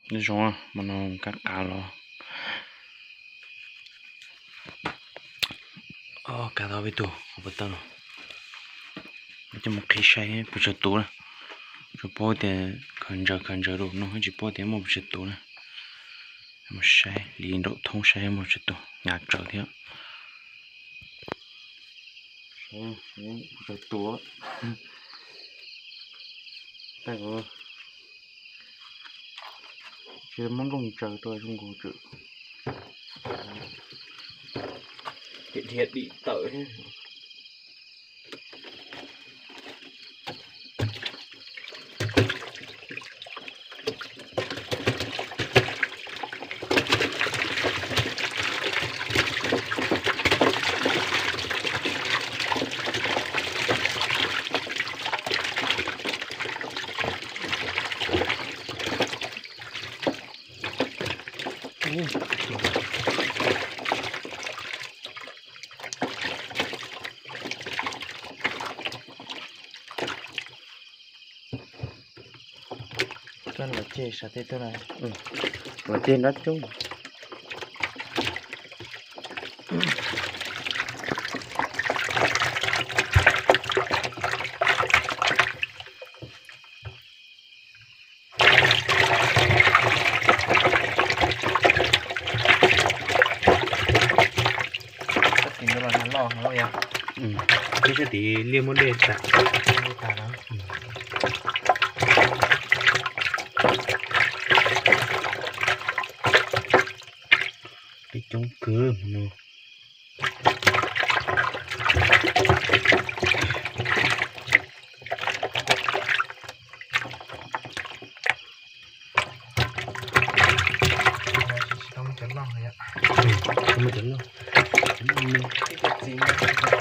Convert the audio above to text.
Nyob zoo, hmo no kab qav los. Kav tau peb tug puas tau no. Coj mus qhib saib puas tsawg tus na. Tsuas paub tias khaws ntsaws khaws ntsaws rau no, tsis paub tias muaj puas tsawg tus na. Mus saib li nraum thoob saib muaj tsawg tus, nyav tsawv thiab. Puas tsawg tus. Tag kuv tsis muab nplooj ntsaws rau zoo nkaus tsawm. Dhia dim tawm thiab. Koj los ceg sav tej tuaj na. Los ceg nrab coob. Sab tid ntawd los nag loj heev yom. Peb sab tid liaj muaj dej tas. Peb coob kawg no. Tsis tau muaj cov loj, tsis tau muaj cov loj. Ib co txiv no, ib co